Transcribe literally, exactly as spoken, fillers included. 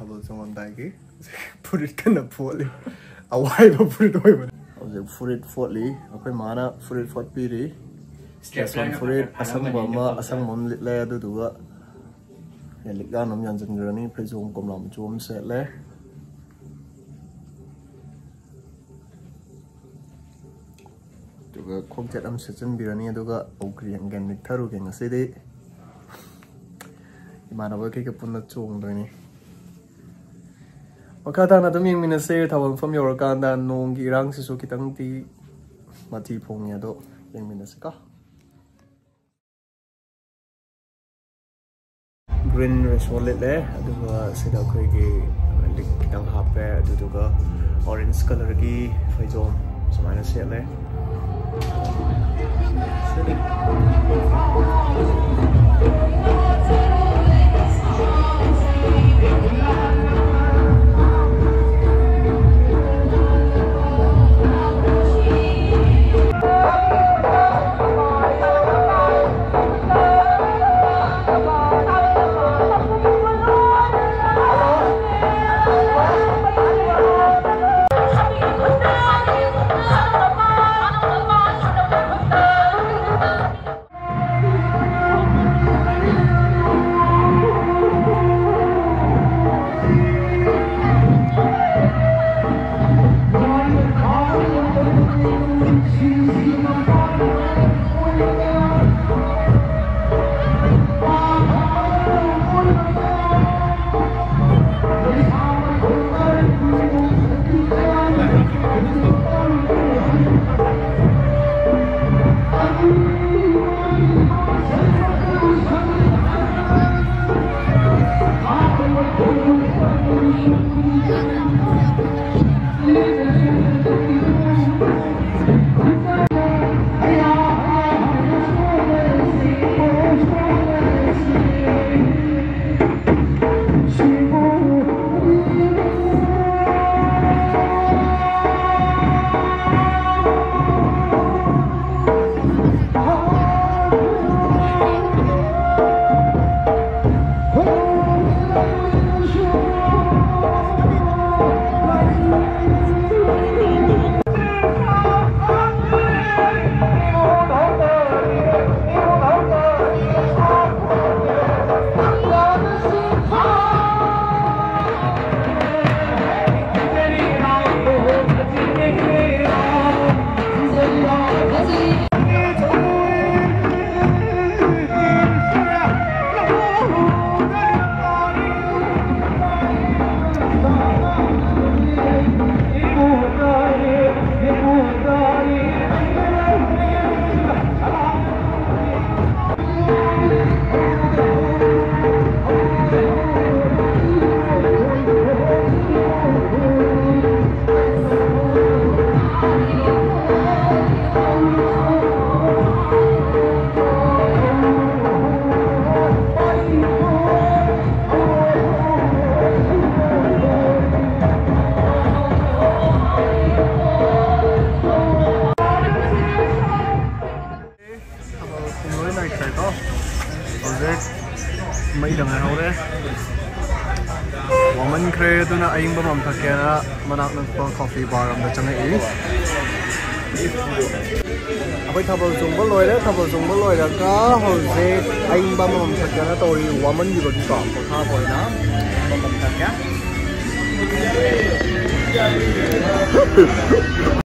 ꯊꯥꯕꯜ ꯆꯣꯡꯉꯝꯗꯥꯏꯒꯤ ꯐꯨꯔꯤꯠ ꯀꯟꯅ ꯐꯣꯠꯂꯤ꯫ ꯑꯋꯥꯏꯕ ꯐꯨꯔꯤꯠ ꯑꯣꯏꯕꯅꯤ꯫ ꯍꯧꯖꯤꯛ ꯐꯨꯔꯤꯠ ꯐꯣꯠꯂꯤ꯫ ꯑꯩꯈꯣꯏ ꯃꯥꯅ ꯐꯨꯔꯤꯠ ꯐꯣꯠꯄꯤꯔꯤ꯫ ꯁ꯭ꯇꯦꯁꯟ ꯐꯨꯔꯤꯠ ꯑꯁꯪꯕ ꯑꯃ, ꯑꯁꯪꯕ ꯑꯃ ꯂꯤꯠꯂꯦ꯫ ꯑꯗꯨꯗꯨꯒ ꯂꯤꯛꯂꯥꯟ ꯑꯃ ꯌꯥꯟꯁꯤꯟꯈ꯭ꯔꯅꯤ꯫ ꯐꯩꯖꯣꯝ ꯀꯣꯝꯂꯥ ꯃꯆꯨ ꯑꯃ ꯁꯦꯠꯂꯦ꯫ ꯑꯗꯨꯒ ꯈꯣꯡꯆꯦꯠ ꯑꯃ ꯁꯦꯠꯆꯤꯟꯕꯤꯔꯅꯤ꯫ ꯑꯗꯨꯒ ꯑꯧꯒ꯭ꯔꯤ ꯌꯦꯡꯒꯦ, ꯅꯤꯛꯊꯔꯨꯒꯦ ꯉꯁꯤꯗꯤ꯫ ꯏꯃꯥꯟꯅꯕ ꯀꯩꯒ ꯄꯨꯟꯅ ꯆꯣꯡꯗꯣꯏꯅꯤ꯫ ꯃꯈꯥ ꯇꯥꯅ ꯑꯗꯨꯝ ꯌꯦꯡꯃꯤꯟꯅꯁꯦ꯫ ꯊꯥꯕꯜ ꯃꯐꯝ ꯌꯧꯔꯀꯥꯟꯗ ꯅꯣꯡꯒꯤ ꯏꯔꯥꯡꯁꯤꯁꯨ ꯈꯤꯇꯪꯗꯤ ꯃꯊꯤ ꯐꯣꯡꯉꯦ, ꯑꯗꯣ ꯌꯦꯡꯃꯤꯟꯅꯁꯤꯀꯣ꯫ ꯒ꯭ꯔꯤꯟ ꯔꯦꯁꯣ ꯂꯤꯠꯂꯦ, ꯑꯗꯨꯒ ꯁꯤꯗ ꯑꯩꯈꯣꯏꯒꯤ ꯂꯤꯛ ꯈꯤꯇꯪ ꯍꯥꯞꯄꯦ, ꯑꯗꯨꯗꯨꯒ ꯑꯣꯔꯦꯟꯖ ꯀꯂꯔꯒꯤ ꯐꯩꯖꯣꯝ ꯁꯨꯃꯥꯏꯅ ꯁꯦꯠꯂꯦ꯫ ꯈꯤꯇꯪ ꯉꯥꯏꯍꯧꯔꯦ꯫ ꯋꯥꯃꯟꯈ꯭ꯔꯦ, ꯑꯗꯨꯅ ꯑꯏꯪꯕ ꯑꯃ ꯊꯛꯀꯦꯅ ꯃꯅꯥꯛ ꯅꯛꯄ ꯀꯣꯐꯤ ꯕꯥꯔ ꯑꯃꯗ ꯆꯪꯉꯛꯏ꯫ ꯑꯩꯈꯣꯏ ꯊꯥꯕꯜ ꯆꯣꯡꯕ ꯂꯣꯏꯔꯦ꯫ ꯊꯥꯕꯜ ꯆꯣꯡꯕ ꯂꯣꯏꯔꯒ ꯍꯧꯖꯤꯛ ꯑꯏꯪꯕ ꯑꯃꯃꯝ ꯊꯛꯀꯦꯅ ꯇꯧꯔꯤ, ꯋꯥꯃꯟꯈꯤꯕꯒꯤꯀꯣ꯫ ꯄꯣꯊꯥꯕ ꯑꯣꯏꯅ ꯑꯃꯃꯝ ꯊꯛꯀꯦ꯫